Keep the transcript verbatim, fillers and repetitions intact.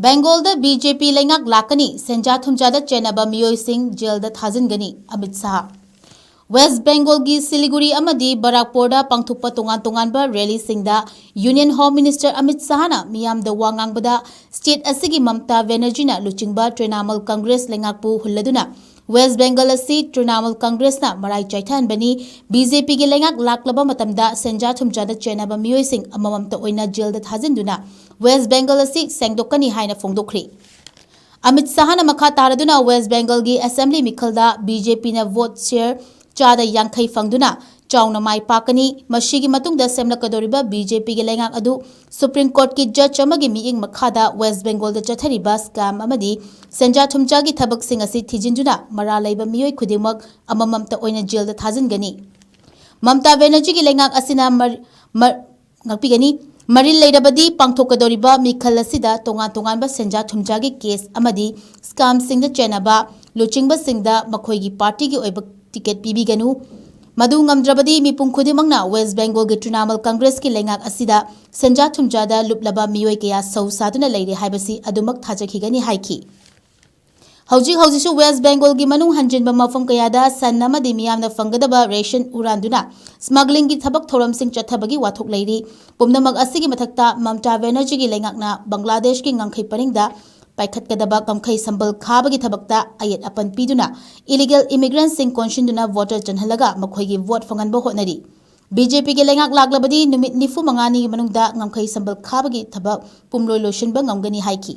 ꯕꯦꯡꯒꯣꯜꯗ B J ꯄꯤ ꯂꯩꯉꯥꯛ ꯂꯥꯛꯀꯅꯤ, ꯁꯦꯟꯖꯥ ꯊꯨꯝꯖꯥꯗ ꯆꯦꯟꯅꯕ ꯃꯤꯑꯣꯏꯁꯤꯡ ꯖꯦꯜꯗ ꯊꯥꯖꯤꯟꯒꯅꯤ, ꯑꯃꯤꯠ ꯁꯥꯍ꯫ ꯋꯦꯁ ꯕꯦꯡꯒꯣꯜꯒꯤ ꯁꯤꯂꯤꯒꯨꯔꯤ ꯑꯃꯗꯤ ꯕꯔꯥꯛꯄꯣꯔꯗ ꯄꯥꯡꯊꯣꯛꯄ ꯇꯣꯉꯥꯟ ꯇꯣꯉꯥꯟꯕ ꯔꯦꯂꯤꯁꯤꯡꯗ ꯌꯨꯅꯤꯌꯟ ꯍꯣꯝ ꯃꯤꯅꯤꯁꯇꯔ ꯑꯃꯤꯠ ꯁꯥꯍꯅ ꯃꯤꯌꯥꯝꯗ ꯋꯥ ꯉꯥꯡꯕꯗ, ꯁ꯭ꯇꯦꯠ ꯑꯁꯤꯒꯤ ꯃꯝꯇꯥ ꯕꯦꯅꯔꯖꯤꯅ ꯂꯨꯆꯤꯡꯕ ꯇ꯭ꯔꯤꯅꯥꯃꯨꯜ ꯀꯪꯒ꯭ꯔꯦꯁ ꯂꯩꯉꯥꯛꯄꯨ ꯍꯨꯜꯂꯗꯨꯅ ꯋꯦꯁ ꯕꯦꯡꯒꯜ ꯑꯁꯤ ꯇ꯭ꯔꯤꯅꯥꯃꯨꯜ ꯀꯪꯒ꯭ꯔꯦꯁꯅ ꯃꯔꯥꯏ ꯆꯥꯏꯊꯍꯟꯕꯅꯤ, ꯕꯤ ꯖꯦ ꯄꯤꯒꯤ ꯂꯩꯉꯥꯛ ꯂꯥꯛꯂꯕ ꯃꯇꯝꯗ ꯁꯦꯟꯖꯥ ꯊꯨꯝꯖꯥꯗ ꯆꯦꯟꯅꯕ ꯃꯤꯑꯣꯏꯁꯤꯡ ꯑꯃꯃꯝꯇ ꯑꯣꯏꯅ ꯖꯦꯜꯗ ꯊꯥꯖꯤꯟꯗꯨꯅ ꯋꯦꯁ ꯕꯦꯡꯒꯜ ꯑꯁꯤ ꯁꯦꯡꯗꯣꯛꯀꯅꯤ ꯍꯥꯏꯅ ꯐꯣꯡꯗꯣꯛꯈ꯭ꯔꯤ꯫ ꯑꯃꯤꯠ ꯁꯥꯍꯅ ꯃꯈꯥ ꯇꯥꯔꯗꯨꯅ ꯋꯦꯁ ꯕꯦꯡꯒꯜꯒꯤ ꯑꯦꯁꯦꯝꯕ꯭ꯂꯤ ꯃꯤꯈꯜꯗ ꯕꯤ ꯖꯦ ꯄꯤꯅ ꯚꯣꯠ ꯁꯦꯌꯔ ꯆꯥꯗ ꯌꯥꯡꯈꯩ ꯐꯪꯗꯨꯅ ꯆꯥꯎꯅ ꯃꯥꯏ ꯄꯥꯛꯀꯅꯤ꯫ ꯃꯁꯤꯒꯤ ꯃꯇꯨꯡꯗ ꯁꯦꯝꯂꯛꯀꯗꯧꯔꯤꯕ ꯕꯤ ꯖꯦ ꯄꯤꯒꯤ ꯂꯩꯉꯥꯛ ꯑꯗꯨ ꯁꯨꯄ꯭ꯔꯤꯝ ꯀꯣꯔꯠꯀꯤ ꯖꯖ ꯑꯃꯒꯤ ꯃꯤꯠꯌꯦꯡ ꯃꯈꯥꯗ ꯋꯦꯁ ꯕꯦꯡꯒꯣꯜꯗ ꯆꯠꯊꯔꯤꯕ ꯁ꯭ꯀꯦꯝ ꯑꯃꯗꯤ ꯁꯦꯟꯖꯥ ꯊꯨꯝꯖꯥꯒꯤ ꯊꯕꯛꯁꯤꯡ ꯑꯁꯤ ꯊꯤꯖꯤꯟꯗꯨꯅ ꯃꯔꯥꯜ ꯂꯩꯕ ꯃꯤꯑꯣꯏ ꯈꯨꯗꯤꯡꯃꯛ ꯑꯃꯃꯝꯇ ꯑꯣꯏꯅ ꯖꯦꯜꯗ ꯊꯥꯖꯤꯟꯒꯅꯤ꯫ ꯃꯝꯇꯥ ꯕꯦꯅꯔꯖꯤꯒꯤ ꯂꯩꯉꯥꯛ ꯑꯁꯤꯅ ꯃꯔ-, ꯃꯔ-, ꯉꯥꯛꯄꯤꯒꯅꯤ꯫ ꯃꯔꯤꯜ ꯂꯩꯔꯕꯗꯤ ꯄꯥꯡꯊꯣꯛꯀꯗꯧꯔꯤꯕ ꯃꯤꯈꯜ ꯑꯁꯤꯗ ꯇꯣꯉꯥꯟ ꯇꯣꯉꯥꯟꯕ ꯁꯦꯟꯖꯥ ꯊꯨꯝꯖꯥꯒꯤ ꯀꯦꯁ ꯑꯃꯗꯤ ꯁ꯭ꯀꯦꯝꯁꯤꯡꯗ ꯆꯦꯟꯅꯕ ꯂꯨꯆꯤꯡꯕꯁꯤꯡꯗ ꯃꯈꯣꯏꯒꯤ ꯄꯥꯔꯇꯤꯒꯤ ꯑꯣꯏꯕ ꯇꯤꯀꯦꯠ ꯄꯤꯕꯤꯒꯅꯨ꯫ ꯃꯗꯨ ꯉꯝꯗ꯭ꯔꯕꯗꯤ ꯃꯤꯄꯨꯝ ꯈꯨꯗꯤꯡꯃꯛꯅ ꯋꯦꯁ ꯕꯦꯡꯒꯣꯜꯒꯤ ꯇ꯭ꯔꯤꯅꯥꯃꯨꯜ ꯀꯪꯒ꯭ꯔꯦꯁꯀꯤ ꯂꯩꯉꯥꯛ ꯑꯁꯤꯗ ꯁꯦꯟꯖꯥ ꯊꯨꯝꯖꯥꯗ ꯂꯨꯞꯂꯕ ꯃꯤꯑꯣꯏ ꯀꯌꯥ ꯁꯧ ꯁꯥꯗꯨꯅ ꯂꯩꯔꯦ ꯍꯥꯏꯕꯁꯤ ꯑꯗꯨꯃꯛ ꯊꯥꯖꯈꯤꯒꯅꯤ ꯍꯥꯏꯈꯤ꯫ ꯍꯧꯖꯤꯛ ꯍꯧꯖꯤꯛꯁꯨ ꯋꯦꯁ ꯕꯦꯡꯒꯣꯜꯒꯤ ꯃꯅꯨꯡ ꯍꯟꯖꯤꯟꯕ ꯃꯐꯝ ꯀꯌꯥꯗ ꯁꯟ ꯑꯃꯗꯤ ꯃꯤꯌꯥꯝꯅ ꯐꯪꯒꯗꯕ ꯔꯦꯁꯟ ꯍꯨꯔꯥꯟꯗꯨꯅ ꯁ꯭ꯃꯒ꯭ꯂꯤꯡꯒꯤ ꯊꯕꯛ ꯊꯧꯔꯝꯁꯤꯡ ꯆꯠꯊꯕꯒꯤ ꯋꯥꯊꯣꯛ ꯂꯩꯔꯤ꯫ ꯄꯨꯝꯅꯃꯛ ꯑꯁꯤꯒꯤ ꯃꯊꯛꯇ ꯃꯝꯇꯥ ꯕꯦꯅꯔꯖꯤꯒꯤ ꯂꯩꯉꯥꯛꯅ ꯕꯪꯒ꯭ꯂꯥꯗꯦꯁꯀꯤ ꯉꯝꯈꯩ ꯄꯔꯤꯡꯗ ꯄꯥꯏꯈꯠꯀꯗꯕ ꯉꯝꯈꯩ ꯁꯝꯕꯜ ꯈꯥꯕꯒꯤ ꯊꯕꯛꯇ ꯑꯌꯦꯠ ꯑꯄꯟ ꯄꯤꯗꯨꯅ ꯏꯂꯤꯒꯦꯜ ꯏꯃꯤꯒ꯭ꯔꯦꯟꯠꯁꯤꯡ ꯀꯣꯟꯁꯤꯟꯗꯨꯅ ꯚꯣꯇꯔ ꯆꯟꯍꯜꯂꯒ ꯃꯈꯣꯏꯒꯤ ꯚꯣꯠ ꯐꯪꯍꯟꯕ ꯍꯣꯠꯅꯔꯤ꯫ ꯕꯤ ꯖꯦ ꯄꯤꯒꯤ ꯂꯩꯉꯥꯛ ꯂꯥꯛꯂꯕꯗꯤ ꯅꯨꯃꯤꯠ ꯅꯤꯐꯨ ꯃꯉꯥꯅꯤꯒꯤ ꯃꯅꯨꯡꯗ ꯉꯝꯈꯩ ꯁꯝꯕꯜ ꯈꯥꯕꯒꯤ ꯊꯕꯛ ꯄꯨꯝꯂꯣꯏ ꯂꯣꯏꯁꯤꯟꯕ ꯉꯝꯒꯅꯤ ꯍꯥꯏꯈꯤ꯫